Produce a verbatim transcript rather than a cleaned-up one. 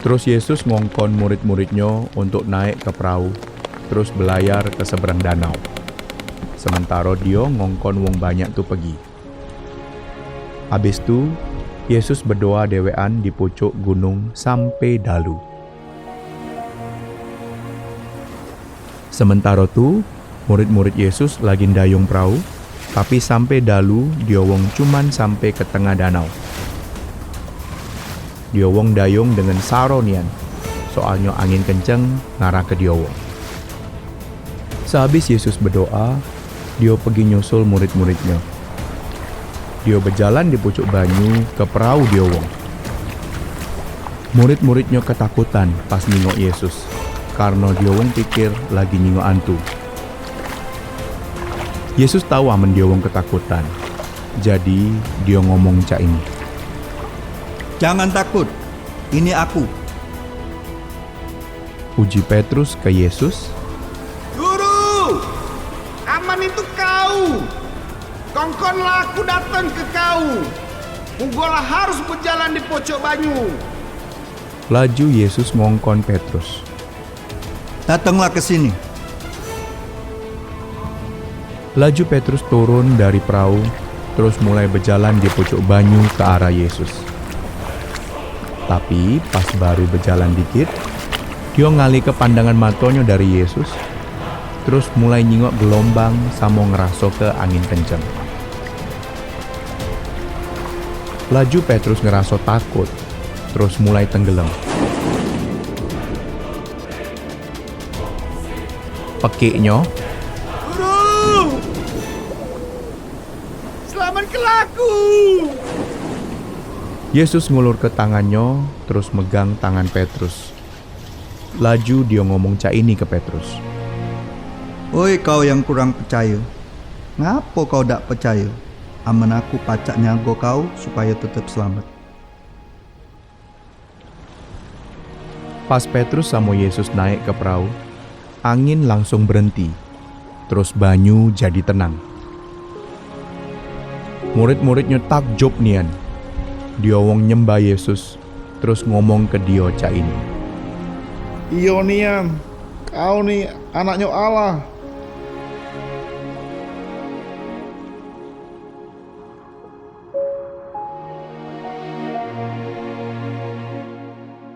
Terus Yesus ngongkon murid-murid-Nyo untuk naek ke perau, terus belayar ke seberang danau. Sementaro Dio ngongkon wong banyak tu pegi. Abis tu, Yesus bedoa dewekan di pucuk gunung sampe dalu. Sementaro tu, murid-murid Yesus lagi ndayung perau, tapi sampe dalu dio wong cuman sampe ke tengah danau. Dio wong ndayung dengan saro nian, soalnyo angin kenceng ngarah ke dio wong. Sehabis Yesus bedoa, dio pegi nyusul murid-murid-Nyo. Dio bejalan di pucuk banyu ke perau dio wong. Murid-murid-Nyo ketakutan pas nyingok Yesus, karno dio wong pikir lagi nyingok antu. Yesus tau amen dio wong ketakutan, jadi dio ngomong cak ini, "Jangan takut, ini Aku." Uji Petrus ke Yesus, "Guru, amen itu Kau, kongkonlah aku dateng ke Kau. Ugolah harus bejalan di pucuk banyu." Laju Yesus ngongkon Petrus, "Datenglah ke sini." Laju Petrus turun dari perau, terus mulai bejalan di pucuk banyu ke arah Yesus. Tapi pas baru bejalan dikit, dio ngalihke pandangan matonyo dari Yesus, terus mulai nyingok gelombang samo ngerasoke angin kenceng. Laju Petrus ngeraso takut, terus mulai tenggelam. Pekiknyo, "Guru, selamatkanlah aku!" Yesus ngulurke tangan-Nyo, terus megang tangan Petrus. Laju Dio ngomong cak ini ke Petrus, "Oi kau yang kurang pecayo, ngapo kau dak pecayo amen Aku pacak nyago kau supayo tetep selamet?" Pas Petrus samo Yesus naek ke perau, angin langsung berenti, terus banyu jadi tenang. Murid-murid-Nyo takjub nian. Dio wong nyembah Yesus, terus ngomong ke Dio cak ini, "Iyo nian, Kau ni Anak-Nyo Allah."